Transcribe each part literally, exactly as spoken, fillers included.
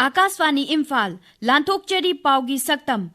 ꯑꯥꯀꯥꯁꯕꯥꯅꯤ ꯏꯝꯐꯥꯜ, ꯂꯥꯟꯊꯣꯛꯆꯔꯤ ꯄꯥꯎꯒꯤ ꯁꯛꯇꯝ꯫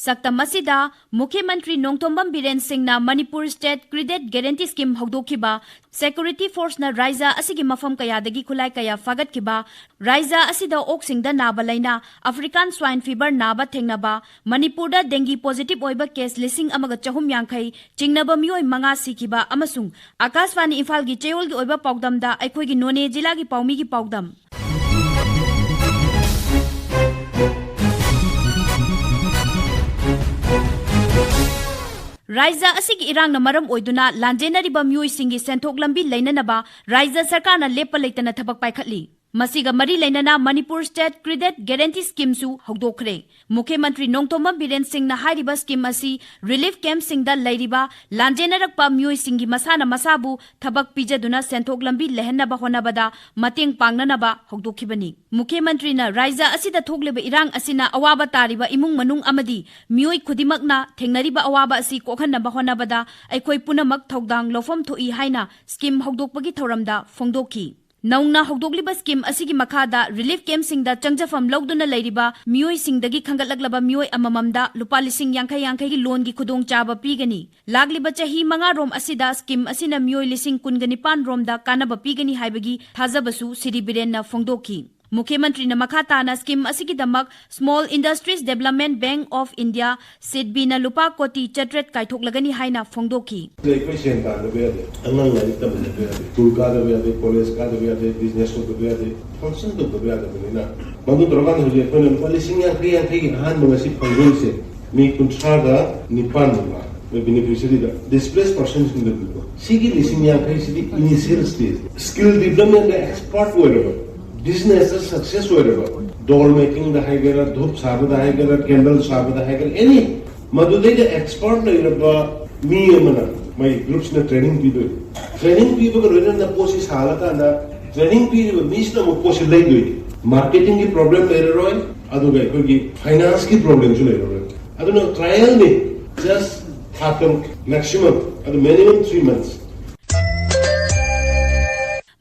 ꯁꯛꯇꯝ ꯑꯁꯤꯗ ꯃꯨꯈ꯭ꯌ ꯃꯟꯇ꯭ꯔꯤ ꯅꯣꯡꯊꯣꯝꯕꯝ ꯕꯤꯔꯦꯟ ꯁꯤꯡꯅ Manipur state credit guarantee scheme ꯍꯧꯗꯣꯛꯈꯤꯕ, ꯁꯦꯀ꯭ꯌꯨꯔꯤꯇꯤ ꯐꯣꯔꯁꯅ ꯔꯥꯏꯖ꯭ꯌ ꯑꯁꯤꯒꯤ ꯃꯐꯝ ꯀꯌꯥꯗꯒꯤ ꯈꯨꯠꯂꯥꯏ ꯀꯌꯥ ꯐꯥꯒꯠꯈꯤꯕ, ꯔꯥꯏꯖ꯭ꯌ ꯑꯁꯤꯗ ꯑꯣꯛꯁꯤꯡꯗ ꯅꯥꯕ ꯂꯥꯏꯅꯥ ꯑꯐ꯭ꯔꯤꯀꯥꯟ ꯁ꯭ꯋꯥꯏꯟ ꯐꯤꯚꯔ ꯅꯥꯕ ꯊꯦꯡꯅꯕ, ꯃꯅꯤꯄꯨꯔꯗ ꯗꯦꯡꯒꯤ ꯄꯣꯖꯤꯇꯤꯚ ꯑꯣꯏꯕ ꯀꯦꯁ ꯂꯤꯁꯤꯡ ꯑꯃꯒ ꯆꯍꯨꯝ ꯌꯥꯡꯈꯩ, ꯆꯤꯡꯅꯕ ꯃꯤꯑꯣꯏ ꯃꯉꯥ ꯁꯤꯈꯤꯕ ꯑꯃꯁꯨꯡ ꯑꯥꯀꯥꯁꯕꯥꯅꯤ ꯏꯝꯐꯥꯜꯒꯤ ꯆꯌꯣꯜꯒꯤ ꯑꯣꯏꯕ ꯄꯥꯎꯗꯝꯗ ꯑꯩꯈꯣꯏꯒꯤ ꯅꯣꯅꯦ ꯖꯤꯂꯥꯒꯤ ꯄꯥꯎꯃꯤꯒꯤ ꯄꯥꯎꯗꯝ꯫ ꯔꯥꯏꯖ꯭ꯌ ꯑꯁꯤꯒꯤ ꯏꯔꯥꯡꯅ ꯃꯔꯝ ꯑꯣꯏꯗꯨꯅ ꯂꯥꯟꯖꯦꯟꯅꯔꯤꯕ ꯃꯤꯑꯣꯏꯁꯤꯡꯒꯤ ꯁꯦꯟꯊꯣꯛ ꯂꯝꯕꯤ ꯂꯩꯅꯅꯕ ꯔꯥꯏꯖ꯭ꯌ ꯁꯔꯀꯥꯔꯅ ꯂꯦꯞꯄ ꯂꯩꯇꯅ ꯊꯕꯛ ꯄꯥꯏꯈꯠꯂꯤ꯫ ꯃꯁꯤꯒ ꯃꯔꯤ ꯂꯩꯅꯅ ꯃꯅꯤꯄꯨꯔ ꯁ꯭ꯇꯦꯠ ꯀ꯭ꯔꯦꯗꯤꯠ ꯒꯦꯔꯦꯟꯇꯤ ꯁ꯭ꯀꯤꯝꯁꯨ ꯍꯧꯗꯣꯛꯈ꯭ꯔꯦ꯫ ꯃꯨꯈ꯭ꯌ ꯃꯟꯇ꯭ꯔꯤ ꯅꯣꯡꯊꯣꯝꯕꯝ ꯕꯤꯔꯦꯟ ꯁꯤꯡꯅ ꯍꯥꯏꯔꯤꯕ ꯁ꯭ꯀꯤꯝ ꯑꯁꯤ ꯔꯤꯂꯤꯐ ꯀꯦꯝꯞꯁꯤꯡꯗ ꯂꯩꯔꯤꯕ ꯂꯥꯟꯖꯦꯟꯅꯔꯛꯄ ꯃꯤꯑꯣꯏꯁꯤꯡꯒꯤ ꯃꯁꯥꯅ ꯃꯁꯥꯕꯨ ꯊꯕꯛ ꯄꯤꯖꯗꯨꯅ ꯁꯦꯟꯊꯣꯛ ꯂꯝꯕꯤ ꯂꯩꯍꯟꯅꯕ ꯍꯣꯠꯅꯕꯗ ꯃꯇꯦꯡ ꯄꯥꯡꯅꯅꯕ ꯍꯧꯗꯣꯛꯈꯤꯕꯅꯤ꯫ ꯃꯨꯈ꯭ꯌ ꯃꯟꯇ꯭ꯔꯤꯅ ꯔꯥꯏꯖ꯭ꯌ ꯑꯁꯤꯗ ꯊꯣꯛꯂꯤꯕ ꯏꯔꯥꯡ ꯑꯁꯤꯅ ꯑꯋꯥꯕ ꯇꯥꯔꯤꯕ ꯏꯃꯨꯡ ꯃꯅꯨꯡ ꯑꯃꯗꯤ ꯃꯤꯑꯣꯏ ꯈꯨꯗꯤꯡꯃꯛꯅ ꯊꯦꯡꯅꯔꯤꯕ ꯑꯋꯥꯕ ꯑꯁꯤ ꯀꯣꯛꯍꯟꯅꯕ ꯍꯣꯠꯅꯕꯗ ꯑꯩꯈꯣꯏ ꯄꯨꯝꯅꯃꯛ ꯊꯧꯗꯥꯡ ꯂꯧꯐꯝ ꯊꯣꯛꯏ ꯍꯥꯏꯅ ꯁ꯭ꯀꯤꯝ ꯍꯧꯗꯣꯛꯄꯒꯤ ꯊꯧꯔꯝꯗ ꯐꯣꯡꯗꯣꯛꯈꯤ꯫ ꯅꯧꯅ ꯍꯧꯗꯣꯛꯂꯤꯕ ꯁ꯭ꯀꯤꯝ ꯑꯁꯤꯒꯤ ꯃꯈꯥꯗ ꯔꯤꯂꯤꯐ ꯀꯦꯝꯞꯁꯤꯡꯗ ꯆꯪꯖꯐꯝ ꯂꯧꯗꯨꯅ ꯂꯩꯔꯤꯕ ꯃꯤꯑꯣꯏꯁꯤꯡꯗꯒꯤ ꯈꯟꯒꯠꯂꯛꯂꯕ ꯃꯤꯑꯣꯏ ꯑꯃꯃꯝꯗ ꯂꯨꯄꯥ ꯂꯤꯁꯤꯡ ꯌꯥꯡꯈꯩ ꯌꯥꯡꯈꯩꯒꯤ ꯂꯣꯟꯒꯤ ꯈꯨꯗꯣꯡꯆꯥꯕ ꯄꯤꯒꯅꯤ꯫ ꯂꯥꯛꯂꯤꯕ ꯆꯍꯤ ꯃꯉꯥꯔꯣꯝ ꯑꯁꯤꯗ ꯁ꯭ꯀꯤꯝ ꯑꯁꯤꯅ ꯃꯤꯑꯣꯏ ꯂꯤꯁꯤꯡ ꯀꯨꯟꯒ ꯅꯤꯄꯥꯟ ꯔꯣꯝꯗ ꯀꯥꯟꯅꯕ ꯄꯤꯒꯅꯤ ꯍꯥꯏꯕꯒꯤ ꯊꯥꯖꯕꯁꯨ ꯁ꯭ꯔꯤ ꯕꯤꯔꯦꯟꯅ ꯐꯣꯡꯗꯣꯛꯈꯤ꯫ ꯃꯨꯈ꯭ꯌ ꯃꯟꯇ꯭ꯔꯤꯅ ꯃꯈꯥ ꯇꯥꯅ ꯁ꯭ꯀꯤꯝ ꯑꯁꯤꯒꯤꯗꯃꯛ Small Industries Development Bank of India, ꯁꯤꯗꯕꯤꯅ ꯂꯨꯄꯥ ꯀꯣꯇꯤ ꯆꯥꯇ꯭ꯔꯦꯠ ꯀꯥꯏꯊꯣꯛꯂꯒꯅꯤ ꯍꯥꯏꯅ ꯐꯣꯡꯗꯣꯛꯈꯤ꯫ ꯑꯩꯈꯣꯏ ꯁꯦꯟ ꯇꯥꯟꯗꯕ ꯌꯥꯗꯦ, ꯑꯉꯥꯡ ꯂꯥꯏꯔꯤꯛ ꯇꯝꯍꯟꯗꯕ ꯌꯥꯗꯦ, ꯁ꯭ꯀꯨꯜ ꯀꯥꯗꯕ ꯌꯥꯗꯦ, ꯀꯣꯂꯦꯖ ꯀꯥꯗꯕ ꯌꯥꯗꯦ, ꯕꯤꯖꯤꯅꯦꯁ ꯇꯧꯗꯕ ꯌꯥꯗꯦ, ꯐꯪꯁꯟ ꯇꯧꯗꯕ ꯌꯥꯗꯕꯅꯤꯅ, ꯃꯗꯨ ꯇꯧꯔꯀꯥꯟꯗ ꯍꯧꯖꯤꯛ ꯑꯩꯈꯣꯏꯅ ꯂꯨꯄꯥ ꯂꯤꯁꯤꯡ ꯌꯥꯡꯈꯩ ꯌꯥꯡꯈꯩꯒꯤ ꯑꯍꯥꯟꯕ ꯉꯁꯤ ꯐꯪꯗꯣꯏꯁꯦ ꯃꯤ ꯀꯨꯟꯊ꯭ꯔꯥꯒ ꯅꯤꯄꯥꯟ ꯃꯨꯛ ꯂꯥꯛꯑꯦ꯫ ꯃꯣꯏ ꯕꯦꯅꯤꯐꯤꯁꯔꯤꯗ ꯗꯤꯁꯄ꯭ꯂꯦꯁ ꯄꯔꯁꯟꯁꯤꯡꯗ ꯄꯤꯕ꯫ ꯁꯤꯒꯤ ꯂꯤꯁꯤꯡ ꯌꯥꯡꯈꯩꯁꯤꯗꯤ ꯏꯅꯤꯁꯤꯌꯦꯜ ꯁ꯭ꯇꯦꯖ, ꯁ꯭ꯀꯤꯜ ꯗꯤꯕ꯭ꯂꯞꯃꯦꯟꯗ ꯑꯦꯛꯁꯄꯔꯠ ꯑꯣꯏꯔꯕ, ꯕꯤꯖꯤꯅꯦꯁꯇ ꯁꯛꯁꯦꯁ ꯑꯣꯏꯔꯕ, ꯗꯣꯜ ꯃꯦꯀꯤꯡꯗ ꯍꯥꯏꯒꯦꯔꯥ, ꯙꯨꯞ ꯁꯥꯕꯗ ꯍꯥꯏꯒꯦꯔꯥ, ꯀꯦꯟꯗꯜ ꯁꯥꯕꯗ ꯍꯥꯏꯒꯦꯔꯥ, ꯑꯦꯅꯤ, ꯃꯗꯨꯗꯩꯗ ꯑꯦꯛꯁꯄꯔꯠ ꯂꯩꯔꯕ ꯃꯤ ꯑꯃꯅ ꯃꯣꯏ ꯒ꯭ꯔꯨꯞꯁꯤꯅ ꯇ꯭ꯔꯦꯅꯤꯡ ꯄꯤꯗꯣꯏꯅꯤ꯫ ꯇ꯭ꯔꯦꯅꯤꯡ ꯄꯤꯕꯒ ꯂꯣꯏꯅꯅ ꯄꯣꯠꯁꯤ ꯁꯥꯍꯜꯂꯀꯥꯟꯗ ꯇ꯭ꯔꯦꯅꯤꯡ ꯄꯤꯔꯤꯕ ꯃꯤꯁꯤꯅ ꯑꯃꯨꯛ ꯄꯣꯠꯁꯤ ꯂꯩꯗꯣꯏꯅꯤ꯫ ꯃꯥꯔꯀꯦꯇꯤꯡꯒꯤ ꯄ꯭ꯔꯣꯕ꯭ꯂꯦꯝ ꯂꯩꯔꯔꯣꯏ, ꯑꯗꯨꯒ ꯑꯩꯈꯣꯏꯒꯤ ꯐꯥꯏꯅꯥꯟꯁꯀꯤ ꯄ꯭ꯔꯣꯕ꯭ꯂꯦꯝꯁꯨ ꯂꯩꯔꯔꯣꯏ꯫ ꯑꯗꯨꯅ ꯇ꯭ꯔꯥꯏꯌꯦꯜꯅꯤ, ꯖꯁ ꯊꯥ ꯇꯔꯨꯛ, maximum ꯑꯗꯨ minimum three months꯫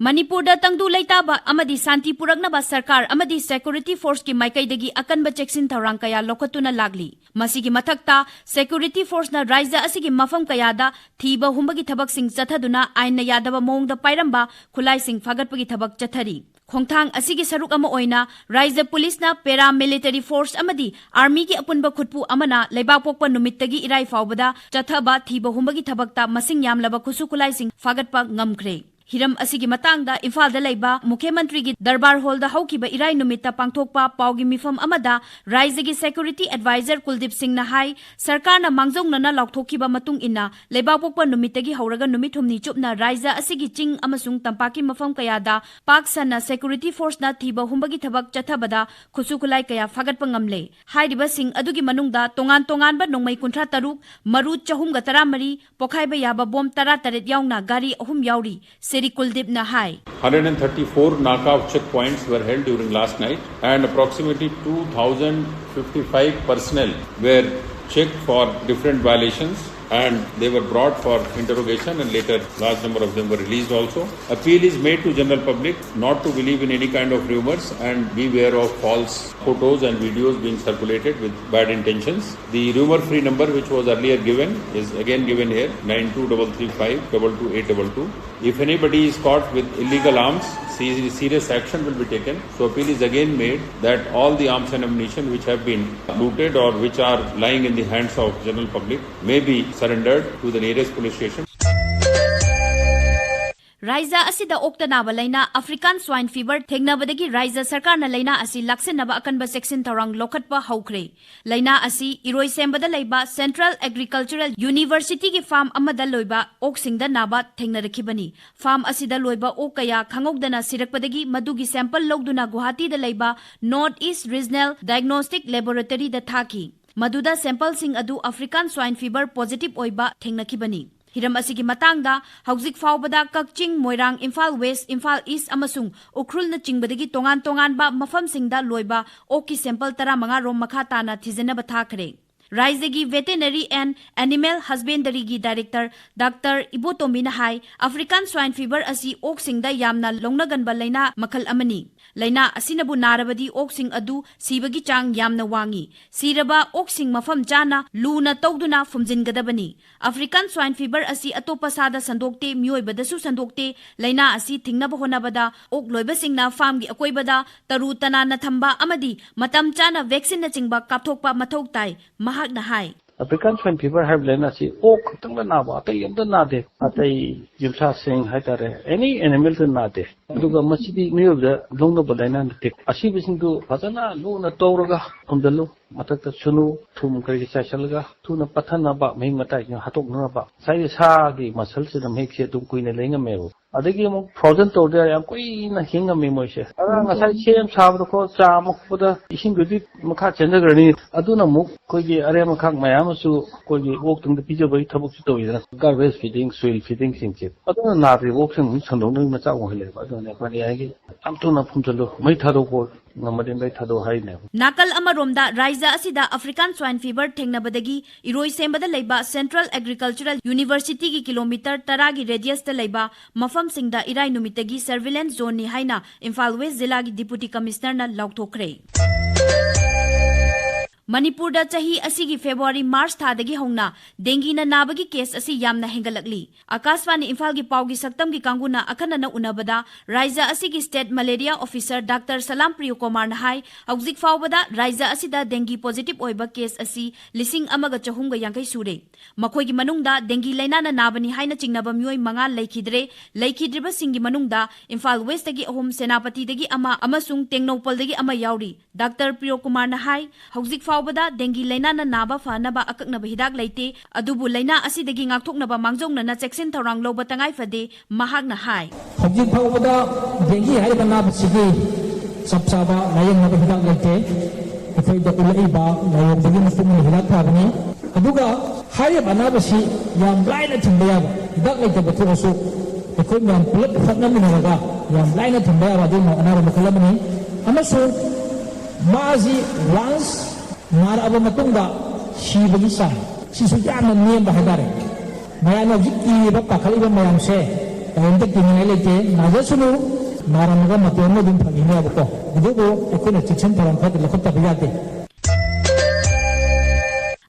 ꯃꯅꯤꯄꯨꯔꯗ ꯇꯪꯗꯨ ꯂꯩꯇꯥꯕ ꯑꯃꯗꯤ ꯁꯥꯟꯇꯤ ꯄꯨꯔꯛꯅꯕ ꯁꯔꯀꯥꯔ ꯑꯃꯗꯤ ꯁꯦꯀ꯭ꯌꯨꯔꯤꯇꯤ ꯐꯣꯔꯁꯀꯤ ꯃꯥꯏꯀꯩꯗꯒꯤ ꯑꯀꯟꯕ ꯆꯦꯛꯁꯤꯟ ꯊꯧꯔꯥꯡ ꯀꯌꯥ ꯂꯧꯈꯠꯇꯨꯅ ꯂꯥꯛꯂꯤ꯫ ꯃꯁꯤꯒꯤ ꯃꯊꯛꯇ, ꯁꯦꯀ꯭ꯌꯨꯔꯤꯇꯤ ꯐꯣꯔꯁꯅ ꯔꯥꯖ꯭ꯌ ꯑꯁꯤꯒꯤ ꯃꯐꯝ ꯀꯌꯥꯗ ꯊꯤꯕ ꯍꯨꯝꯕꯒꯤ ꯊꯕꯛꯁꯤꯡ ꯆꯠꯊꯗꯨꯅ ꯑꯥꯏꯟꯅ ꯌꯥꯗꯕ ꯃꯑꯣꯡꯗ ꯄꯥꯏꯔꯝꯕ ꯈꯨꯠꯂꯥꯏꯁꯤꯡ ꯐꯥꯒꯠꯄꯒꯤ ꯊꯕꯛ ꯆꯠꯊꯔꯤ꯫ ꯈꯣꯡꯊꯥꯡ ꯑꯁꯤꯒꯤ ꯁꯔꯨꯛ ꯑꯃ ꯑꯣꯏꯅ ꯔꯥꯖ꯭ꯌ ꯄꯨꯂꯤꯁꯅ ꯄꯦꯔꯥ ꯃꯤꯂꯤꯇꯔꯤ ꯐꯣꯔꯁ ꯑꯃꯗꯤ ꯑꯥꯔꯃꯤꯒꯤ ꯑꯄꯨꯟꯕ ꯈꯨꯠꯄꯨ ꯑꯃꯅ ꯂꯩꯕꯥꯛꯄꯣꯛꯄ ꯅꯨꯃꯤꯠꯇꯒꯤ ꯏꯔꯥꯏ ꯐꯥꯎꯕꯗ ꯆꯠꯊꯕ ꯊꯤꯕ ꯍꯨꯝꯕꯒꯤ ꯊꯕꯛꯇ ꯃꯁꯤꯡ ꯌꯥꯝꯂꯕ ꯈꯨꯠꯁꯨ ꯈꯨꯠꯂꯥꯏꯁꯤꯡ ꯐꯥꯒꯠꯄ ꯉꯝꯈ꯭ꯔꯦ꯫ ꯍꯤꯔꯝ ꯑꯁꯤꯒꯤ ꯃꯇꯥꯡꯗ ꯏꯝꯐꯥꯜꯗ ꯂꯩꯕ ꯃꯨꯈ꯭ꯌ ꯃꯟꯇ꯭ꯔꯤꯒꯤ ꯗꯔꯕꯥꯔ ꯍꯣꯜꯗ ꯍꯧꯈꯤꯕ ꯏꯔꯥꯏ ꯅꯨꯃꯤꯠꯇ ꯄꯥꯡꯊꯣꯛꯄ ꯄꯥꯎꯒꯤ ꯃꯤꯐꯝ ꯑꯃꯗ ꯔꯥꯖ꯭ꯌꯒꯤ ꯁꯦꯀ꯭ꯌꯨꯔꯤꯇꯤ ꯑꯦꯗꯚꯥꯏꯖꯔ ꯀꯨꯜꯗꯤꯞ ꯁꯤꯡꯅ ꯍꯥꯏ, ꯁꯔꯀꯥꯔꯅ ꯃꯥꯡꯖꯧꯅꯅ ꯂꯥꯎꯊꯣꯛꯈꯤꯕ ꯃꯇꯨꯡ ꯏꯟꯅ ꯂꯩꯕꯥꯛꯄꯣꯛꯄ ꯅꯨꯃꯤꯠꯇꯒꯤ ꯍꯧꯔꯒ ꯅꯨꯃꯤꯠ ꯍꯨꯝꯅꯤ ꯆꯨꯞꯅ ꯔꯥꯖ꯭ꯌ ꯑꯁꯤꯒꯤ ꯆꯤꯡ ꯑꯃꯁꯨꯡ ꯇꯝꯄꯥꯛꯀꯤ ꯃꯐꯝ ꯀꯌꯥꯗ ꯄꯥꯛ ꯁꯟꯅ ꯁꯦꯀ꯭ꯌꯨꯔꯤꯇꯤ ꯐꯣꯔꯁꯅ ꯊꯤꯕ ꯍꯨꯝꯕꯒꯤ ꯊꯕꯛ ꯆꯠꯊꯕꯗ ꯈꯨꯠꯁꯨ ꯈꯨꯠꯂꯥꯏ ꯀꯌꯥ ꯐꯥꯒꯠꯄ ꯉꯝꯂꯦ꯫ ꯍꯥꯏꯔꯤꯕꯁꯤꯡ ꯑꯗꯨꯒꯤ ꯃꯅꯨꯡꯗ ꯇꯣꯉꯥꯟ ꯇꯣꯉꯥꯟꯕ ꯅꯣꯡꯃꯩ ꯀꯨꯟꯊ꯭ꯔꯥ ꯇꯔꯨꯛ, ꯃꯔꯨ ꯆꯍꯨꯝꯒ ꯇꯔꯥꯃꯔꯤ, ꯄꯣꯈꯥꯏꯕ ꯌꯥꯕ ꯕꯣꯝ ꯇꯔꯥꯇꯔꯦꯠ ꯌꯥꯎꯅ ꯒꯥꯔꯤ ꯑꯍꯨꯝ ꯌꯥꯎꯔꯤ, ꯁ꯭ꯔꯤ ꯀꯨꯜꯗꯤꯞꯅ ꯍꯥꯏ꯫ Hundred and thirty-four knockout checkpoints were held during last night, and approximately two thousand fifty-five personnel were checked for different violations, and they were brought for interrogation, and later large number of them were released also. Appeal is made to general public not to believe in any kind of rumors and beware of false photos and videos being circulated with bad intentions. The rumor-free number which was earlier given is again given here, nine two double three five double two eight double two. If anybody is caught with illegal arms, se-, serious action will be taken. So appeal is again made that all the arms and ammunition which have been looted or which are lying in the hands of general public may be surrendered to the nearest police station. ꯔꯥꯏꯖ ꯑꯁꯤꯗ ꯑꯣꯛꯇ ꯅꯥꯕ ꯂꯥꯏꯅꯥ African Swine Fever ꯊꯦꯡꯅꯕꯗꯒꯤ ꯔꯥꯏꯖ ꯁꯔꯀꯥꯔꯅ ꯂꯥꯏꯅꯥ ꯑꯁꯤ ꯂꯥꯛꯁꯤꯟꯅꯕ ꯑꯀꯟꯕ ꯆꯦꯛꯁꯤꯟ ꯊꯧꯔꯥꯡ ꯂꯧꯈꯠꯄ ꯍꯧꯈ꯭ꯔꯦ꯫ ꯂꯥꯏꯅꯥ ꯑꯁꯤ ꯏꯔꯣꯏꯁꯦꯝꯕꯗ ꯂꯩꯕ Central Agricultural Universityꯒꯤ farm ꯑꯃꯗ ꯂꯣꯏꯕ ꯑꯣꯛꯁꯤꯡꯗ ꯅꯥꯕ ꯊꯦꯡꯅꯔꯛꯈꯤꯕꯅꯤ꯫ Farm ꯑꯁꯤꯗ ꯂꯣꯏꯕ ꯑꯣꯛ ꯀꯌꯥ ꯈꯪꯍꯧꯗꯅ ꯁꯤꯔꯛꯄꯗꯒꯤ ꯃꯗꯨꯒꯤ sample ꯂꯧꯗꯨꯅ ꯒꯨꯋꯥꯍꯥꯇꯤꯗ ꯂꯩꯕ North East Regional Diagnostic Laboratoryꯗ ꯊꯥꯈꯤ꯫ ꯃꯗꯨꯗ sampleꯁꯤꯡ ꯑꯗꯨ African Swine Fever positive ꯑꯣꯏꯕ ꯊꯦꯡꯅꯈꯤꯕꯅꯤ꯫ ꯍꯤꯔꯝ ꯑꯁꯤꯒꯤ ꯃꯇꯥꯡꯗ ꯍꯧꯖꯤꯛ ꯐꯥꯎꯕꯗ ꯀꯛꯆꯤꯡ, ꯃꯣꯏꯔꯥꯡ, ꯏꯝꯐꯥꯜ West, ꯏꯝꯐꯥꯜ East ꯑꯃꯁꯨꯡ ꯎꯈ꯭ꯔꯨꯜꯅꯆꯤꯡꯕꯗꯒꯤ ꯇꯣꯉꯥꯟ ꯇꯣꯉꯥꯟꯕ ꯃꯐꯝꯁꯤꯡꯗ ꯂꯣꯏꯕ ꯑꯣꯛꯀꯤ sample ꯇꯔꯥꯃꯉꯥ ꯔꯣꯝ ꯃꯈꯥ ꯇꯥꯅ ꯊꯤꯖꯤꯟꯅꯕ ꯊꯥꯈ꯭ꯔꯦ꯫ ꯔꯥꯏꯖ꯭ꯌꯒꯤ Veterinary and Animal Husbandryꯒꯤ Director Doctor ꯏꯕꯣꯇꯣꯝꯕꯤꯅ high, African Swine Fever ꯑꯁꯤ ꯑꯣꯛꯁꯤꯡꯗ ꯌꯥꯝꯅ ꯂꯧꯅꯒꯟꯕ ꯂꯩꯅꯥ ꯃꯈꯜ ꯑꯃꯅꯤ꯫ ꯂꯩꯅꯥ ꯑꯁꯤꯅꯕꯨ ꯅꯥꯔꯕꯗꯤ ꯑꯣꯛꯁꯤꯡ ꯑꯗꯨ ꯁꯤꯕꯒꯤ ꯆꯥꯡ ꯌꯥꯝꯅ ꯋꯥꯡꯏ꯫ ꯁꯤꯔꯕ ꯑꯣꯛꯁꯤꯡ ꯃꯐꯝ ꯆꯥꯅ ꯂꯨꯅ ꯇꯧꯗꯨꯅ ꯐꯨꯝꯖꯤꯟꯒꯗꯕꯅꯤ꯫ African Swine Fever ꯑꯁꯤ ꯑꯇꯣꯞꯄ ꯁꯥꯗ ꯁꯟꯗꯣꯛꯇꯦ, ꯃꯤꯑꯣꯏꯕꯗꯁꯨ ꯁꯟꯗꯣꯛꯇꯦ꯫ ꯂꯩꯅꯥ ꯑꯁꯤ ꯊꯤꯡꯅꯕ ꯍꯣꯠꯅꯕꯗ ꯑꯣꯛ ꯂꯣꯏꯕꯁꯤꯡꯅ farmꯒꯤ ꯑꯀꯣꯏꯕꯗ ꯇꯔꯨ ꯇꯅꯥꯟꯅ ꯊꯝꯕ ꯑꯃꯗꯤ ꯃꯇꯝ ꯆꯥꯅ vaccineꯅꯆꯤꯡꯕ ꯀꯥꯞꯊꯣꯛꯄ ꯃꯊꯧ ꯇꯥꯏ꯫ ꯃꯍꯥꯛꯅ ꯍꯥꯏ꯫ African Swine Fever ꯍꯥꯏꯕ ꯂꯥꯏꯅꯥꯁꯤ ꯑꯣꯛ ꯈꯛꯇꯪꯗ ꯅꯥꯕ, ꯑꯇꯩ ꯑꯝꯇ ꯅꯥꯗꯦ꯫ ꯑꯇꯩ ꯌꯨꯝꯁꯥꯁꯤꯡ ꯍꯥꯏꯇꯥꯔꯦ, any animalꯗ ꯅꯥꯗꯦ꯫ ꯑꯗꯨꯒ ꯃꯁꯤꯗꯤ ꯃꯤꯑꯣꯏꯕꯗ ꯂꯧꯅꯕ ꯂꯥꯏꯅꯥ ꯅꯠꯇꯦ꯫ ꯑꯁꯤꯕꯁꯤꯡꯗꯨ ꯐꯖꯅ ꯂꯨꯅ ꯇꯧꯔꯒ ꯐꯨꯝꯖꯤꯜꯂꯨ꯫ ꯃꯊꯛꯇ ꯁꯨꯅꯨ, ꯊꯨꯝ ꯀꯔꯤ ꯆꯥꯏꯁꯤꯜꯂꯒ ꯊꯨꯅ ꯄꯠꯊꯅꯕ, ꯃꯍꯤꯛ ꯃꯇꯥꯏꯁꯤꯡ ꯍꯥꯠꯇꯣꯛꯅꯅꯕ꯫ ꯉꯁꯥꯏꯒꯤ ꯁꯥꯒꯤ muscleꯁꯤꯅ ꯃꯍꯤꯛꯁꯦ ꯑꯗꯨꯝ ꯀꯨꯏꯅ ꯂꯩ ꯉꯝꯃꯦꯕ꯫ ꯑꯗꯒꯤ ꯑꯃꯨꯛ frozen ꯇꯧꯔꯗꯤ ꯌꯥꯝ ꯀꯨꯏꯅ ꯍꯤꯡ ꯉꯝꯃꯤ ꯃꯣꯏꯁꯦ꯫ ꯑꯗꯨꯅ ꯉꯁꯥꯏ ꯁꯦꯝ ꯁꯥꯕꯗ ꯈꯣꯠ ꯆꯥꯝꯕ ꯈꯣꯠꯄꯗ ꯏꯁꯤꯡꯗꯨꯗꯤ ꯃꯈꯥ ꯆꯦꯟꯊꯈ꯭ꯔꯅꯤ꯫ ꯑꯗꯨꯅ ꯑꯃꯨꯛ ꯑꯩꯈꯣꯏꯒꯤ ꯑꯔꯦꯝ ꯑꯈꯥꯛ ꯃꯌꯥꯝ ꯑꯃꯁꯨ ꯑꯩꯈꯣꯏꯒꯤ ꯑꯣꯛꯇꯨꯡꯗ ꯄꯤꯖꯕꯒꯤ ꯊꯕꯛꯁꯨ ꯇꯧꯋꯤꯗꯅ, garbage feeding, soil feedingꯁꯤꯡꯁꯦ꯫ ꯑꯗꯨꯅ ꯅꯥꯗ꯭ꯔꯤꯕ ꯑꯣꯛꯁꯤꯡ ꯑꯃꯨꯛ ꯁꯟꯗꯣꯛꯅꯕꯒꯤ ꯃꯆꯥꯛ ꯑꯣꯏꯍꯜꯂꯦꯕ꯫ ꯑꯗꯨꯅ ꯑꯩꯈꯣꯏꯅ ꯌꯥꯔꯤꯒꯩ ꯌꯥꯝ ꯊꯨꯅ ꯐꯨꯝꯖꯤꯜꯂꯨ, ꯃꯩ ꯊꯥꯗꯣꯛꯄ ꯉꯝꯃꯗꯤ ꯃꯩ ꯊꯥꯗꯣꯛ ꯍꯥꯏꯅꯦꯕ꯫ ꯅꯥꯀꯜ ꯑꯃꯔꯣꯝꯗ ꯔꯥꯏꯖ꯭ꯌ ꯑꯁꯤꯗ African Swine Fever ꯊꯦꯡꯅꯕꯗꯒꯤ ꯏꯔꯣꯏꯁꯦꯝꯕꯗ ꯂꯩꯕ Central Agricultural Universityꯒꯤ ꯀꯤꯂꯣꯃꯤꯇꯔ ꯇꯔꯥꯒꯤ radiusꯇ ꯂꯩꯕ ꯃꯐꯝꯁꯤꯡꯗ ꯏꯔꯥꯏ ꯅꯨꯃꯤꯠꯇꯒꯤ surveillance zoneꯅꯤ ꯍꯥꯏꯅ ꯏꯝꯐꯥꯜ West ꯖꯤꯂꯥꯒꯤ Deputy Commissionerꯅ ꯂꯥꯎꯊꯣꯛꯈ꯭ꯔꯦ꯫ ꯃꯅꯤꯄꯨꯔꯗ ꯆꯍꯤ ꯑꯁꯤꯒꯤ February March ꯊꯥꯗꯒꯤ ꯍꯧꯅ dengueꯅ ꯅꯥꯕꯒꯤ case ꯑꯁꯤ ꯌꯥꯝꯅ ꯍꯦꯟꯒꯠꯂꯛꯂꯤ꯫ ꯑꯀꯥꯁꯕꯥꯅꯤ ꯏꯝꯐꯥꯜꯒꯤ ꯄꯥꯎꯒꯤ ꯁꯛꯇꯝꯒꯤ ꯀꯥꯡꯕꯨꯅ ꯑꯈꯟꯅꯅ ꯎꯅꯕꯗ ꯔꯥꯏꯖ꯭ꯌ ꯑꯁꯤꯒꯤ State Malaria Officer Doctor ꯁꯂꯥꯝ ꯄ꯭ꯔꯤꯌꯣꯀꯨꯃꯥꯔꯅ ꯍꯥꯏ, ꯍꯧꯖꯤꯛ ꯐꯥꯎꯕꯗ ꯔꯥꯏꯖ꯭ꯌ ꯑꯁꯤꯗ dengue positive ꯑꯣꯏꯕ case ꯑꯁꯤ ꯂꯤꯁꯤꯡ ꯑꯃꯒ ꯆꯍꯨꯝꯒ ꯌꯥꯡꯈꯩ ꯁꯨꯔꯦ꯫ ꯃꯈꯣꯏꯒꯤ ꯃꯅꯨꯡꯗ dengue ꯂꯩꯅꯥꯅ ꯅꯥꯕꯅꯤ ꯍꯥꯏꯅ ꯆꯤꯡꯅꯕ ꯃꯤꯑꯣꯏ ꯃꯉꯥ ꯂꯩꯈꯤꯗ꯭ꯔꯦ꯫ ꯂꯩꯈꯤꯗ꯭ꯔꯤꯕꯁꯤꯡꯒꯤ ꯃꯅꯨꯡꯗ ꯏꯝꯐꯥꯜ Westꯇꯒꯤ ꯑꯍꯨꯝ, ꯁꯦꯅꯥꯄꯇꯤꯗꯒꯤ ꯑꯃ ꯑꯃꯁꯨꯡ ꯇꯦꯡꯅꯧꯄꯜꯗꯒꯤ ꯑꯃ ꯌꯥꯎꯔꯤ꯫ Doctor ꯄ꯭ꯔꯤꯌꯣꯀꯨꯃꯥꯔꯅ ꯍꯥꯏ, ꯍꯧꯖꯤꯛ ꯐꯥꯎꯕꯗ dengue ꯂꯩꯅꯥꯅ ꯅꯥꯕ ꯐꯅꯕ ꯑꯀꯛꯅꯕ ꯍꯤꯗꯥꯛ ꯂꯩꯇꯦ, ꯑꯗꯨꯕꯨ ꯂꯩꯅꯥ ꯑꯁꯤꯗꯒꯤ ꯉꯥꯛꯊꯣꯛꯅꯕ ꯃꯥꯡꯖꯧꯅꯅ ꯆꯦꯛꯁꯤꯟ ꯊꯧꯔꯥꯡ ꯂꯧꯕ ꯇꯉꯥꯏ ꯐꯗꯦ꯫ ꯃꯍꯥꯛꯅ ꯍꯥꯏ꯫ ꯍꯧꯖꯤꯛ ꯐꯥꯎꯕꯗ dengue ꯍꯥꯏꯔꯤꯕ ꯑꯅꯥꯕꯁꯤꯒꯤ ꯆꯞ ꯆꯥꯕ ꯂꯥꯌꯦꯡꯅꯕ ꯍꯤꯗꯥꯛ ꯂꯩꯇꯦ꯫ ꯑꯩꯈꯣꯏꯗ ꯎꯠꯂꯛꯏꯕ ꯂꯥꯏꯑꯣꯡꯗꯨꯒꯤ ꯃꯇꯨꯡ ꯏꯟꯅ ꯍꯤꯗꯥꯛ ꯊꯥꯕꯅꯤ꯫ ꯑꯗꯨꯒ ꯍꯥꯏꯔꯤꯕ ꯑꯅꯥꯕꯁꯤ ꯌꯥꯝ ꯂꯥꯏꯅ ꯊꯤꯡꯕ ꯌꯥꯕ, ꯍꯤꯗꯥꯛ ꯂꯩꯇꯕ ꯊꯣꯛꯑꯁꯨ ꯑꯩꯈꯣꯏ ꯃꯌꯥꯝ ꯄꯨꯂꯞ ꯍꯣꯠꯅꯃꯤꯟꯅꯔꯒ ꯌꯥꯝ ꯂꯥꯏꯅ ꯊꯤꯡꯕ ꯌꯥꯕ ꯑꯗꯨꯒꯨꯝꯕ ꯑꯅꯥꯕ ꯃꯈꯜ ꯑꯃꯅꯤ꯫ ꯑꯃꯁꯨꯡ ꯃꯥꯁꯤ once ꯅꯥꯔꯛꯑꯕ ꯃꯇꯨꯡꯗ ꯁꯤꯕꯒꯤ ꯆꯥꯡ ꯁꯤꯁꯨ ꯌꯥꯝꯅ ꯅꯦꯝꯕ ꯍꯥꯏꯇꯥꯔꯦ꯫ ꯃꯌꯥꯝꯅ ꯍꯧꯖꯤꯛ ꯀꯤꯔꯤꯕ, ꯄꯥꯈꯠꯂꯤꯕ ꯃꯌꯥꯝꯁꯦ ꯀꯔꯤꯝꯇ ꯀꯤꯅꯤꯡꯉꯥꯏ ꯂꯩꯇꯦ꯫ ꯅꯥꯖꯁꯅꯨ, ꯅꯥꯔꯝꯃꯒ ꯃꯇꯣꯝꯅ ꯑꯗꯨꯝ ꯐꯈꯤꯅꯦꯕꯀꯣ꯫ ꯑꯗꯨꯕꯨ ꯑꯩꯈꯣꯏꯅ ꯆꯦꯛꯁꯤꯟ ꯊꯧꯔꯥꯡ ꯈꯔꯗꯤ ꯂꯧꯈꯠꯇꯕ ꯌꯥꯗꯦ꯫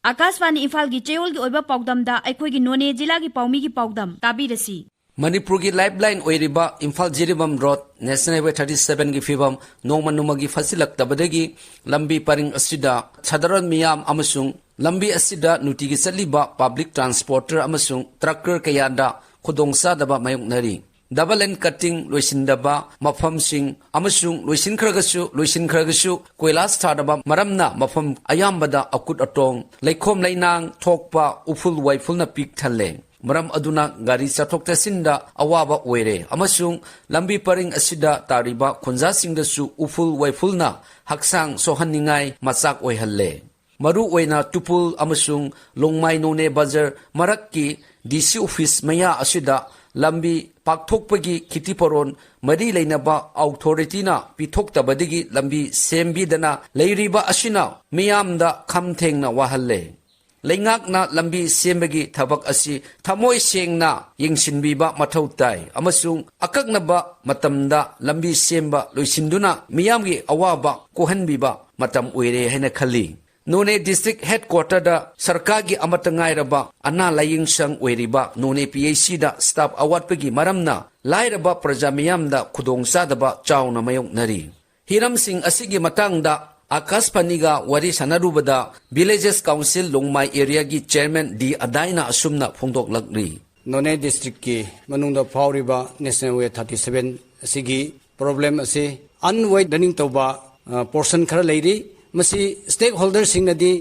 ꯑꯥꯀꯥꯁꯕꯥꯅꯤ ꯏꯝꯐꯥꯜꯒꯤ ꯆꯌꯣꯜꯒꯤ ꯑꯣꯏꯕ ꯄꯥꯎꯗꯝꯗ ꯑꯩꯈꯣꯏꯒꯤ ꯅꯣꯅꯦ ꯖꯤꯂꯥꯒꯤ ꯄꯥꯎꯃꯤꯒꯤ ꯄꯥꯎꯗꯝ ꯇꯥꯕꯤꯔꯁꯤ꯫ ꯃꯅꯤꯄꯨꯔꯒꯤ ꯂꯥꯏꯐ ꯂꯥꯏꯟ ꯑꯣꯏꯔꯤꯕ Imphal Jiribam road national highway thirty ꯁꯚꯦꯟꯒꯤ ꯐꯤꯕꯝ ꯅꯣꯡꯃ ꯅꯣꯡꯃꯒꯤ ꯐꯠꯁꯤꯜꯂꯛꯇꯕꯗꯒꯤ ꯂꯝꯕꯤ ꯄꯔꯤꯡ ꯑꯁꯤꯗ ꯁꯥꯗꯥꯔꯟ ꯃꯤꯌꯥꯝ ꯑꯃꯁꯨꯡ ꯂꯝꯕꯤ ꯑꯁꯤꯗ ꯅꯨꯡꯇꯤꯒꯤ ꯆꯠꯂꯤꯕ ꯄꯕ꯭ꯂꯤꯛ ꯇ꯭ꯔꯥꯟꯁꯄꯣꯔꯇꯔ ꯑꯃꯁꯨꯡ ꯇ꯭ꯔꯛꯀꯔ ꯀꯌꯥꯗ ꯈꯨꯗꯣꯡꯆꯥꯗꯕ ꯃꯥꯌꯣꯛꯅꯔꯤ꯫ ꯗꯕꯜ ꯂꯦꯟ ꯀꯠꯇꯤꯡ ꯂꯣꯏꯁꯤꯟꯗꯕ ꯃꯐꯝꯁꯤꯡ ꯑꯃꯁꯨꯡ ꯂꯣꯏꯁꯤꯟꯈ꯭ꯔꯒꯁꯨ ꯂꯣꯏꯁꯤꯟꯈ꯭ꯔꯒꯁꯨ ꯀꯣꯏꯂꯥꯁ ꯊꯥꯗꯕ ꯃꯔꯝꯅ ꯃꯐꯝ ꯑꯌꯥꯝꯕꯗ ꯑꯀꯨꯠ ꯑꯇꯣꯡ, ꯂꯩꯈꯣꯝ ꯂꯩꯅꯥꯡ ꯊꯣꯛꯄ, ꯎꯐꯨꯜ ꯋꯥꯏꯐꯨꯜꯅ ꯄꯤꯛ ꯊꯜꯂꯦ꯫ ꯃꯔꯝ ꯑꯗꯨꯅ ꯒꯥꯔꯤ ꯆꯠꯊꯣꯛ ꯆꯠꯁꯤꯟꯗ ꯑꯋꯥꯕ ꯑꯣꯏꯔꯦ ꯑꯃꯁꯨꯡ ꯂꯝꯕꯤ ꯄꯔꯤꯡ ꯑꯁꯤꯗ ꯇꯥꯔꯤꯕ ꯈꯨꯟꯖꯥꯁꯤꯡꯗꯁꯨ ꯎꯐꯨꯜ ꯋꯥꯏꯐꯨꯜꯅ ꯍꯛꯆꯥꯡ ꯁꯣꯛꯍꯟꯅꯤꯡꯉꯥꯏ ꯃꯆꯥꯛ ꯑꯣꯏꯍꯜꯂꯦ꯫ ꯃꯔꯨ ꯑꯣꯏꯅ ꯇꯨꯄꯨꯜ ꯑꯃꯁꯨꯡ ꯂꯣꯡꯃꯥꯏ ꯅꯣꯅꯦ ꯕꯖꯥꯔ ꯃꯔꯛꯀꯤ ꯗꯤ ꯁꯤ ꯑꯣꯐꯤꯁ ꯃꯌꯥ ꯑꯁꯤꯗ ꯂꯝꯕꯤ ꯄꯥꯛꯊꯣꯛꯄꯒꯤ ꯈꯤꯇꯤꯄꯣꯔꯣꯟ ꯃꯔꯤ ꯂꯩꯅꯕ ꯑꯣꯊꯣꯔꯤꯇꯤꯅ ꯄꯤꯊꯣꯛꯇꯕꯗꯒꯤ ꯂꯝꯕꯤ ꯁꯦꯝꯕꯤꯗꯅ ꯂꯩꯔꯤꯕ ꯑꯁꯤꯅ ꯃꯤꯌꯥꯝꯗ ꯈꯝ ꯊꯦꯡꯅ ꯋꯥꯍꯜꯂꯦ꯫ ꯂꯩꯉꯥꯛꯅ ꯂꯝꯕꯤ ꯁꯦꯝꯕꯒꯤ ꯊꯕꯛ ꯑꯁꯤ ꯊꯃꯣꯏ ꯁꯦꯡꯅ ꯌꯦꯡꯁꯤꯟꯕꯤꯕ ꯃꯊꯧ ꯇꯥꯏ ꯑꯃꯁꯨꯡ ꯑꯀꯛꯅꯕ ꯃꯇꯝꯗ ꯂꯝꯕꯤ ꯁꯦꯝꯕ ꯂꯣꯏꯁꯤꯟꯗꯨꯅ ꯃꯤꯌꯥꯝꯒꯤ ꯑꯋꯥꯕ ꯀꯣꯛꯍꯟꯕꯤꯕ ꯃꯇꯝ ꯑꯣꯏꯔꯦ ꯍꯥꯏꯅ ꯈꯜꯂꯤ꯫ ꯅꯣꯅꯦ ꯗꯤꯁꯇ꯭ꯔꯤꯛ ꯍꯦꯗꯀ꯭ꯋꯥꯇꯔꯗ ꯁꯔꯀꯥꯔꯒꯤ ꯑꯃꯠꯇ ꯉꯥꯏꯔꯕ ꯑꯅꯥ ꯂꯥꯌꯦꯡ ꯁꯪ ꯑꯣꯏꯔꯤꯕ ꯅꯣꯅꯦ ꯄꯤ ꯑꯩꯆ ꯁꯤꯗ ꯁ꯭ꯇꯥꯐ ꯑꯋꯥꯠꯄꯒꯤ ꯃꯔꯝꯅ ꯂꯥꯏꯔꯕ ꯄ꯭ꯔꯖꯥ ꯃꯤꯌꯥꯝꯗ ꯈꯨꯗꯣꯡꯆꯥꯗꯕ ꯆꯥꯎꯅ ꯃꯥꯌꯣꯛꯅꯔꯤ꯫ ꯍꯤꯔꯝꯁꯤꯡ ꯑꯁꯤꯒꯤ ꯃꯇꯥꯡꯗ ꯑꯥꯀꯥꯁꯕꯥꯅꯤꯒ ꯋꯥꯔꯤ ꯁꯥꯟꯅꯔꯨꯕꯗ ꯚꯤꯂꯦꯖꯦꯁ ꯀꯥꯎꯟꯁꯤꯜ ꯂꯣꯡꯃꯥꯏ ꯑꯦꯔꯤꯌꯥꯒꯤ ꯆꯤꯌꯔꯃꯦꯟ ꯗꯤ ꯑꯗꯥꯏꯅ ꯑꯁꯨꯝꯅ ꯐꯣꯡꯗꯣꯛꯂꯛꯂꯤ꯫ ꯅꯣꯅꯦ ꯗꯤꯁꯇ꯭ꯔꯤꯛꯀꯤ ꯃꯅꯨꯡꯗ ꯐꯥꯎꯔꯤꯕ ꯅꯦꯁꯅꯦꯜ ꯋꯦ ꯊꯥꯔꯇꯤ ꯁꯚꯦꯟ ꯑꯁꯤꯒꯤ ꯄ꯭ꯔꯣꯕ꯭ꯂꯦꯝ ꯑꯁꯤ ꯑꯟꯋꯦꯠ ꯔꯟꯅꯤꯡ ꯇꯧꯕ, ꯑ, ꯄꯣꯔꯁꯟ ꯈꯔ ꯂꯩꯔꯤ꯫ ꯃꯁꯤ ꯁ꯭ꯇꯦꯛ ꯍꯣꯜꯗꯔꯁꯤꯡꯅꯗꯤ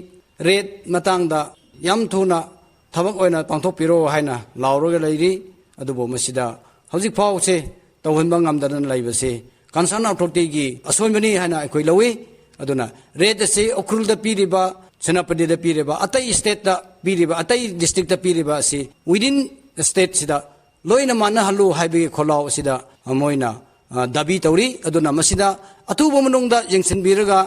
ꯔꯦꯠ ꯃꯇꯥꯡꯗ ꯌꯥꯝ ꯊꯨꯅ ꯊꯕꯛ ꯑꯣꯏꯅ ꯄꯥꯡꯊꯣꯛꯄꯤꯔꯣ ꯍꯥꯏꯅ ꯂꯥꯎꯔꯒ ꯂꯩꯔꯤ꯫ ꯑꯗꯨꯕꯨ ꯃꯁꯤꯗ ꯍꯧꯖꯤꯛ ꯐꯥꯎꯁꯦ ꯇꯧꯍꯟꯕ ꯉꯝꯗꯅ ꯂꯩꯕꯁꯤ ꯀꯟꯁꯔꯟ ꯑꯣꯊꯣꯔꯤꯇꯤꯒꯤ ꯑꯁꯣꯏꯕꯅꯤ ꯍꯥꯏꯅ ꯑꯩꯈꯣꯏ ꯂꯧꯏ꯫ ꯑꯗꯨꯅ ꯔꯦꯠ ꯑꯁꯤ ꯎꯈ꯭ꯔꯨꯜꯗ ꯄꯤꯔꯤꯕ, ꯁꯦꯅꯥꯄꯇꯤꯗ ꯄꯤꯔꯤꯕ, ꯑꯇꯩ ꯁ꯭ꯇꯦꯠꯇ ꯄꯤꯔꯤꯕ, ꯑꯇꯩ ꯗꯤꯁꯇ꯭ꯔꯤꯛꯇ ꯄꯤꯔꯤꯕ ꯑꯁꯤ ꯋꯤꯗꯤꯟ ꯁ꯭ꯇꯦꯠꯁꯤꯗ ꯂꯣꯏꯅ ꯃꯥꯟꯅꯍꯜꯂꯨ ꯍꯥꯏꯕꯒꯤ ꯈꯣꯜꯂꯥꯎ ꯑꯁꯤꯗ ꯃꯣꯏꯅ, ꯑ, ꯗꯥꯕꯤ ꯇꯧꯔꯤ꯫ ꯑꯗꯨꯅ ꯃꯁꯤꯗ ꯑꯊꯨꯕ ꯃꯅꯨꯡꯗ ꯌꯦꯡꯁꯤꯟꯕꯤꯔꯒ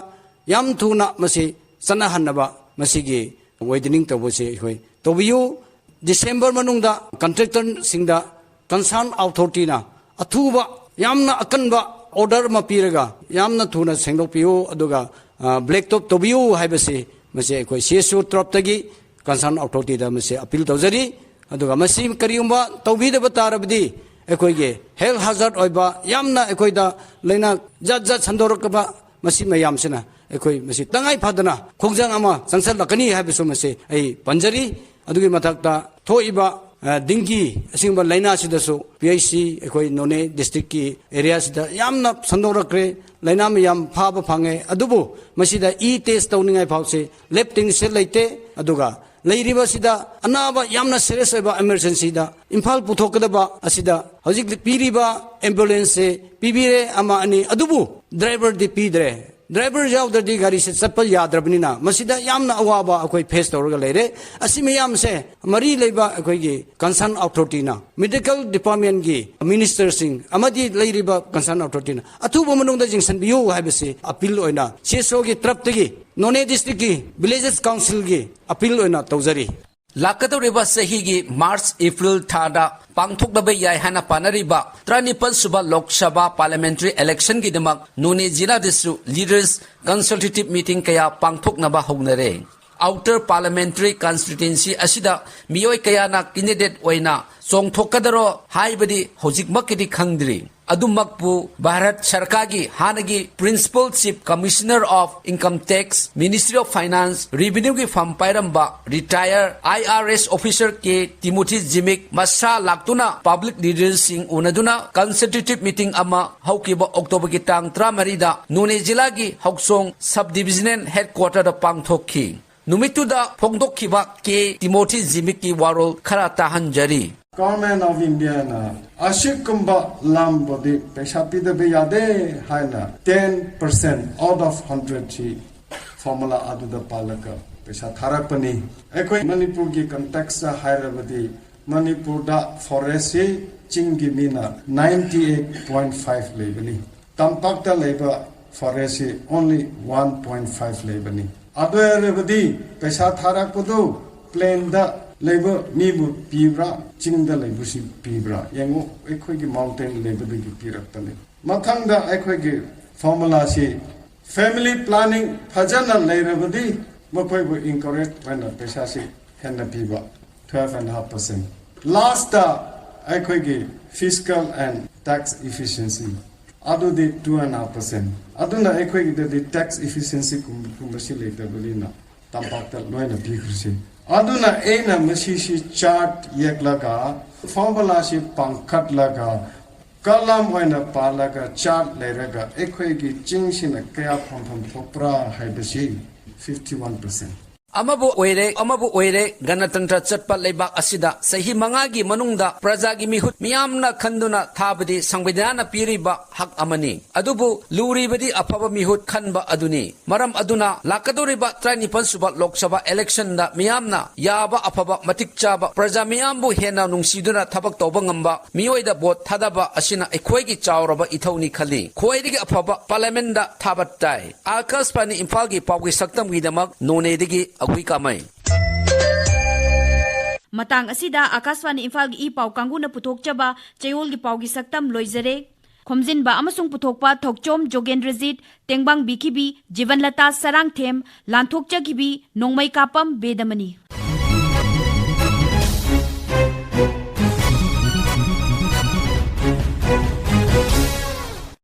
ꯌꯥꯝ ꯊꯨꯅ ꯃꯁꯤ ꯆꯠꯅꯍꯟꯅꯕ ꯃꯁꯤꯒꯤ widening ꯇꯧꯕꯁꯦ ꯑꯩꯈꯣꯏ ꯇꯧꯕꯤꯌꯨ꯫ ꯗꯤꯁꯦꯝꯕꯔ ꯃꯅꯨꯡꯗ ꯀꯟꯇ꯭ꯔꯦꯛꯇꯔꯁꯤꯡꯗ ꯀꯟꯁꯔꯟ ꯑꯣꯊꯣꯔꯤꯇꯤꯅ ꯑꯊꯨꯕ, ꯌꯥꯝꯅ ꯑꯀꯟꯕ ꯑꯣꯔꯗꯔ ꯑꯃ ꯄꯤꯔꯒ, ꯌꯥꯝꯅ ꯊꯨꯅ ꯁꯦꯡꯗꯣꯛꯄꯤꯌꯨ, ꯑꯗꯨꯒ ꯕ꯭ꯂꯦꯛ ꯇꯣꯞ ꯇꯧꯕꯤꯌꯨ ꯍꯥꯏꯕꯁꯤ, ꯃꯁꯤ ꯑꯩꯈꯣꯏ ꯁꯤ ꯑꯦꯁ ꯑꯣ ꯇꯔꯞꯇꯒꯤ ꯀꯟꯁꯔꯟ ꯑꯣꯊꯣꯔꯤꯇꯤꯗ ꯃꯁꯤ ꯑꯄꯤꯜ ꯇꯧꯖꯔꯤ꯫ ꯑꯗꯨꯒ ꯃꯁꯤ ꯀꯔꯤꯒꯨꯝꯕ ꯇꯧꯕꯤꯗꯕ ꯇꯥꯔꯕꯗꯤ, ꯑꯩꯈꯣꯏꯒꯤ ꯍꯦꯜꯊ ꯍꯥꯖꯥꯔꯗ ꯑꯣꯏꯕ, ꯌꯥꯝꯅ ꯑꯩꯈꯣꯏꯗ ꯂꯥꯏꯅꯥ ꯖꯥꯠ ꯖꯥꯠ ꯁꯟꯗꯣꯔꯛꯄ, ꯃꯁꯤ ꯃꯌꯥꯝꯁꯤꯅ ꯑꯩꯈꯣꯏ ꯃꯁꯤ ꯇꯉꯥꯏ ꯐꯗꯅ ꯈꯣꯡꯖꯪ ꯑꯃ ꯆꯪꯁꯤꯜꯂꯛꯀꯅꯤ ꯍꯥꯏꯕꯁꯨ ꯃꯁꯤ ꯑꯩ ꯄꯟꯖꯔꯤ꯫ ꯑꯗꯨꯒꯤ ꯃꯊꯛꯇ ꯊꯣꯛꯏꯕ, ꯑ, ꯗꯤꯡꯒꯤ ꯑꯁꯤꯒꯨꯝꯕ ꯂꯥꯏꯅꯥꯁꯤꯗꯁꯨ ꯄꯤ ꯑꯩꯆ ꯁꯤ ꯑꯩꯈꯣꯏ ꯅꯣꯅꯦ ꯗꯤꯁꯇ꯭ꯔꯤꯛꯀꯤ ꯑꯦꯔꯤꯌꯥꯁꯤꯗ ꯌꯥꯝꯅ ꯁꯟꯗꯣꯔꯛꯈ꯭ꯔꯦ꯫ ꯂꯥꯏꯅꯥ ꯃꯌꯥꯝ ꯐꯥꯕ ꯐꯪꯉꯦ, ꯑꯗꯨꯕꯨ ꯃꯁꯤꯗ ꯏ ꯇꯦꯁ ꯇꯧꯅꯤꯡꯉꯥꯏ ꯐꯥꯎꯁꯦ ꯂꯦꯞ ꯇꯦꯛꯅꯤꯁꯤꯌꯟ ꯂꯩꯇꯦ꯫ ꯑꯗꯨꯒ ꯂꯩꯔꯤꯕꯁꯤꯗ ꯑꯅꯥꯕ ꯌꯥꯝꯅ ꯁꯤꯔꯤꯌꯁ ꯑꯣꯏꯕ ꯏꯃꯔꯖꯦꯟꯁꯤꯗ ꯏꯝꯐꯥꯜ ꯄꯨꯊꯣꯛꯀꯗꯕ ꯑꯁꯤꯗ ꯍꯧꯖꯤꯛ ꯄꯤꯔꯤꯕ ꯑꯦꯝꯕꯨꯂꯦꯟꯁꯁꯦ ꯄꯤꯕꯤꯔꯦ, ꯑꯃ ꯑꯅꯤ, ꯑꯗꯨꯕꯨ ꯗ꯭ꯔꯥꯏꯚꯔꯗꯤ ꯄꯤꯗ꯭ꯔꯦ꯫ ꯗ꯭ꯔꯥꯏꯚꯔ ꯌꯥꯎꯗ꯭ꯔꯗꯤ ꯒꯥꯔꯤꯁꯦ ꯆꯠꯄ ꯌꯥꯗ꯭ꯔꯕꯅꯤꯅ ꯃꯁꯤꯗ ꯌꯥꯝꯅ ꯑꯋꯥꯕ ꯑꯩꯈꯣꯏ ꯐꯦꯁ ꯇꯧꯔꯒ ꯂꯩꯔꯦ꯫ ꯑꯁꯤ ꯃꯌꯥꯝꯁꯦ ꯃꯔꯤ ꯂꯩꯕ ꯑꯩꯈꯣꯏꯒꯤ ꯀꯟꯁꯔꯟ ꯑꯣꯊꯣꯔꯤꯇꯤꯅ, ꯃꯦꯗꯤꯀꯦꯜ ꯗꯤꯄꯥꯔꯠꯃꯦꯟꯒꯤ ꯃꯤꯅꯤꯁꯇꯔꯁꯤꯡ ꯑꯃꯗꯤ ꯂꯩꯔꯤꯕ ꯀꯟꯁꯔꯟ ꯑꯣꯊꯣꯔꯤꯇꯤꯅ ꯑꯊꯨꯕ ꯃꯅꯨꯡꯗ ꯌꯦꯡꯁꯤꯟꯕꯤꯌꯨ ꯍꯥꯏꯕꯁꯤ ꯑꯄꯤꯜ ꯑꯣꯏꯅ ꯁꯤ ꯑꯦꯁ ꯑꯣꯒꯤ ꯇꯔꯞꯇꯒꯤ, ꯅꯣꯅꯦ ꯗꯤꯁꯇ꯭ꯔꯤꯛꯀꯤ ꯚꯤꯂꯦꯖꯦꯁ ꯀꯥꯎꯟꯁꯤꯜꯒꯤ ꯑꯄꯤꯜ ꯑꯣꯏꯅ ꯇꯧꯖꯔꯤ꯫ ꯂꯥꯛꯀꯗꯧꯔꯤꯕ ꯆꯍꯤꯒꯤ ꯃꯥꯔꯆ, ꯑꯦꯄ꯭ꯔꯤꯜ ꯊꯥꯗ ꯄꯥꯡꯊꯣꯛꯅꯕ ꯌꯥꯏ ꯍꯥꯏꯅ ꯄꯥꯅꯔꯤꯕ ꯇꯔꯥꯅꯤꯄꯥꯜ ꯁꯨꯕ ꯂꯣꯛ ꯁꯚꯥ ꯄꯥꯔꯂꯤꯌꯥꯃꯦꯟꯇꯔꯤ ꯏꯂꯦꯛꯁꯟꯒꯤꯗꯃꯛ ꯅꯣꯅꯦ ꯖꯤꯂꯥꯗꯁꯨ ꯂꯤꯗꯔꯁ ꯀꯟꯁꯜꯇꯦꯇꯤꯚ ꯃꯤꯇꯤꯡ ꯀꯌꯥ ꯄꯥꯡꯊꯣꯛꯅꯕ ꯍꯧꯅꯔꯦ꯫ ꯑꯥꯎꯇꯔ ꯄꯥꯔꯂꯤꯌꯥꯃꯦꯟꯇꯔꯤ ꯀꯟꯁꯇꯤꯇ꯭ꯌꯨꯑꯦꯟꯁꯤ ꯑꯁꯤꯗ ꯃꯤꯑꯣꯏ ꯀꯌꯥꯅ ꯀꯦꯟꯗꯤꯗꯦꯠ ꯑꯣꯏꯅ ꯆꯣꯡꯊꯣꯛꯀꯗꯔꯣ ꯍꯥꯏꯕꯗꯤ ꯍꯧꯖꯤꯛꯃꯛꯀꯤꯗꯤ ꯈꯪꯗ꯭ꯔꯤ꯫ ꯑꯗꯨꯃꯛꯄꯨ ꯚꯥꯔꯠ ꯁꯔꯀꯥꯔꯒꯤ ꯍꯥꯟꯅꯒꯤ Principal Chief Commissioner of Income Tax, Ministry of Finance, Revenue ꯒꯤ ꯐꯝ ꯄꯥꯏꯔꯝꯕ ꯔꯤꯇꯥꯌꯔ ꯑꯥꯏ ꯑꯥꯔ ꯑꯦꯁ ꯑꯣꯐꯤꯁꯔ ꯀꯦ ꯇꯤꯃꯣꯊꯤ ꯖꯤꯃꯤꯛ ꯃꯁꯥ ꯂꯥꯛꯇꯨꯅ ꯄꯕ꯭ꯂꯤꯛ ꯂꯤꯗꯔꯁꯤꯡ ꯎꯅꯗꯨꯅ ꯀꯟꯁꯜꯇꯦꯇꯤꯚ ꯃꯤꯇꯤꯡ ꯑꯃ ꯍꯧꯈꯤꯕ ꯑꯣꯛꯇꯣꯕꯔꯒꯤ ꯇꯥꯡ ꯇꯔꯥꯃꯔꯤꯗ ꯅꯣꯅꯦ ꯖꯤꯂꯥꯒꯤ ꯍꯧꯁꯣꯡ ꯁꯕ ꯗꯤꯚꯤꯖꯅꯦꯜ ꯍꯦꯗꯀ꯭ꯋꯥꯇꯔꯗ ꯄꯥꯡꯊꯣꯛꯈꯤ꯫ ꯅꯨꯃꯤꯠꯇꯨꯗ ꯐꯣꯡꯗꯣꯛꯈꯤꯕ ꯀꯦ ꯇꯤꯃꯣꯊꯤ ꯖꯤꯃꯤꯛꯀꯤ ꯋꯥꯔꯣꯜ ꯈꯔ ꯇꯥꯍꯟꯖꯔꯤ꯫ Government of Indiaꯅ ꯑꯁꯤꯒꯨꯝꯕ ꯂꯝꯕꯨꯗꯤ ꯄꯩꯁꯥ ꯄꯤꯗꯕ ꯌꯥꯗꯦ ꯍꯥꯏꯅ ten percent out of hundred ꯁꯤ ꯐꯣꯔꯃꯨꯂꯥ ꯑꯗꯨꯗ ꯄꯥꯜꯂꯒ ꯄꯩꯁꯥ ꯊꯥꯔꯛꯄꯅꯤ꯫ ꯑꯩꯈꯣꯏ ꯃꯅꯤꯄꯨꯔꯒꯤ ꯀꯟꯇꯦꯛꯁꯇ ꯍꯥꯏꯔꯕꯗꯤ ꯃꯅꯤꯄꯨꯔꯗ ꯐꯣꯔꯦꯁꯁꯤ ꯆꯤꯡꯒꯤ ꯃꯤꯅ ninety eight point five ꯂꯩꯕꯅꯤ꯫ ꯇꯝꯄꯥꯛꯇ ꯂꯩꯕ ꯐꯣꯔꯦꯁꯁꯤ only one point five ꯂꯩꯕꯅꯤ꯫ ꯑꯗꯨ ꯑꯣꯏꯔꯕꯗꯤ ꯄꯩꯁꯥ ꯊꯥꯔꯛꯄꯗꯨ ꯄ꯭ꯂꯦꯟꯗ ꯂꯩꯕ ꯃꯤꯕꯨ ꯄꯤꯕ꯭ꯔꯥ, ꯆꯤꯡꯗ ꯂꯩꯕꯁꯤ ꯄꯤꯕ꯭ꯔꯥ? ꯌꯦꯡꯉꯨ, ꯑꯩꯈꯣꯏꯒꯤ ꯃꯥꯎꯟꯇꯦꯟ ꯂꯩꯕꯗꯒꯤ ꯄꯤꯔꯛꯄꯅꯤ꯫ ꯃꯊꯪꯗ ꯑꯩꯈꯣꯏꯒꯤ ꯐꯣꯔꯃꯨꯂꯥꯁꯤ, ꯐꯦꯃꯤꯂꯤ ꯄ꯭ꯂꯥꯅꯤꯡ ꯐꯖꯅ ꯂꯩꯔꯕꯗꯤ ꯃꯈꯣꯏꯕꯨ ꯏꯟꯀꯔꯦꯖ ꯑꯣꯏꯅ ꯄꯩꯁꯥꯁꯤ ꯍꯦꯟꯅ ꯄꯤꯕ, twelve and half percent꯫ Last ꯑꯩꯈꯣꯏꯒꯤ fiscal and tax efficiency, ꯑꯗꯨꯗꯤ two and half percent꯫ ꯑꯗꯨꯅ ꯑꯩꯈꯣꯏꯒꯤꯗꯗꯤ ꯇꯦꯛꯁ ꯏꯐꯤꯁꯤꯌꯦꯟꯁꯤ ꯀꯨꯝꯕꯁꯤ ꯂꯩꯇꯕꯅꯤꯅ ꯇꯝꯄꯥꯛꯇ ꯂꯣꯏꯅ ꯄꯤꯈ꯭ꯔꯁꯤ꯫ ꯑꯗꯨꯅ ꯑꯩꯅ ꯃꯁꯤꯁꯤ ꯆꯥꯔꯠ ꯌꯦꯛꯂꯒ, ꯐꯣꯔꯃꯨꯂꯥꯁꯤ ꯄꯥꯡꯈꯠꯂꯒ, ꯀꯂꯝ ꯑꯣꯏꯅ ꯄꯥꯜꯂꯒ, ꯆꯥꯔꯠ ꯂꯩꯔꯒ, ꯑꯩꯈꯣꯏꯒꯤ ꯆꯤꯡꯁꯤꯅ ꯀꯌꯥ ꯐꯪꯐꯝ ꯊꯣꯛꯄ꯭ꯔꯥ ꯍꯥꯏꯕꯁꯤ fifty one percent꯫ ꯑꯃꯕꯨ ꯑꯣꯏꯔꯦ, ꯑꯃꯕꯨ ꯑꯣꯏꯔꯦ, ꯒꯅꯇꯟꯇ꯭ꯔ ꯆꯠꯄ ꯂꯩꯕꯥꯛ ꯑꯁꯤꯗ ꯆꯍꯤ ꯃꯉꯥꯒꯤ ꯃꯅꯨꯡꯗ ꯄ꯭ꯔꯖꯥꯒꯤ ꯃꯤꯍꯨꯠ ꯃꯤꯌꯥꯝꯅ ꯈꯟꯗꯨꯅ ꯊꯥꯕꯗꯤ ꯁꯪꯕꯤꯙꯥꯟꯅ ꯄꯤꯔꯤꯕ ꯍꯛ ꯑꯃꯅꯤ꯫ ꯑꯗꯨꯕꯨ ꯂꯨꯔꯤꯕꯗꯤ ꯑꯐꯕ ꯃꯤꯍꯨꯠ ꯈꯟꯕ ꯑꯗꯨꯅꯤ꯫ ꯃꯔꯝ ꯑꯗꯨꯅ ꯂꯥꯛꯀꯗꯧꯔꯤꯕ ꯇꯔꯥꯅꯤꯄꯥꯟ ꯁꯨꯕ ꯂꯣꯛ ꯁꯚꯥ ꯏꯂꯦꯛꯁꯟꯗ ꯃꯤꯌꯥꯝꯅ ꯌꯥꯕ, ꯑꯐꯕ, ꯃꯇꯤꯛ ꯆꯥꯕ, ꯄ꯭ꯔꯖꯥ ꯃꯤꯌꯥꯝꯕꯨ ꯍꯦꯟꯅ ꯅꯨꯡꯁꯤꯗꯨꯅ ꯊꯕꯛ ꯇꯧꯕ ꯉꯝꯕ ꯃꯤꯑꯣꯏꯗ ꯚꯣꯠ ꯊꯥꯗꯕ ꯑꯁꯤꯅ ꯑꯩꯈꯣꯏꯒꯤ ꯆꯥꯎꯔꯕ ꯏꯊꯧꯅꯤ ꯈꯜꯂꯤ꯫ ꯈ꯭ꯋꯥꯏꯗꯒꯤ ꯑꯐꯕ ꯄꯥꯔꯂꯤꯌꯥꯃꯦꯟꯗ ꯊꯥꯕ ꯇꯥꯏ꯫ ꯑꯥꯀꯥꯁꯕꯥꯅꯤ ꯏꯝꯐꯥꯜꯒꯤ ꯄꯥꯎꯒꯤ ꯁꯛꯇꯝꯒꯤꯗꯃꯛ ꯅꯣꯅꯦꯗꯒꯤ ꯑꯒꯨꯏ ꯀꯥꯃꯩ꯫ ꯃꯇꯥꯡ ꯑꯁꯤꯗ ꯑꯥꯀꯥꯁꯕꯥꯅꯤ ꯏꯝꯐꯥꯜꯒꯤ ꯏ ꯄꯥꯎ ꯀꯥꯡꯕꯨꯅ ꯄꯨꯊꯣꯛꯆꯕ ꯆꯌꯣꯜꯒꯤ ꯄꯥꯎꯒꯤ ꯁꯛꯇꯝ ꯂꯣꯏꯖꯔꯦ꯫ ꯈꯣꯝꯖꯤꯟꯕ ꯑꯃꯁꯨꯡ ꯄꯨꯊꯣꯛꯄ ꯊꯣꯛꯆꯣꯝ ꯖꯣꯒꯦꯟꯗ꯭ꯔꯖꯤꯠ, ꯇꯦꯡꯕꯥꯡ ꯕꯤꯈꯤꯕꯤ, ꯖꯤꯕꯟꯂꯇꯥ ꯁꯔꯥꯡꯊꯦꯝ, ꯂꯥꯟꯊꯣꯛꯆꯈꯤꯕꯤ ꯅꯣꯡꯃꯩ ꯀꯥꯞꯄꯝ ꯕꯦꯗꯃꯅꯤ꯫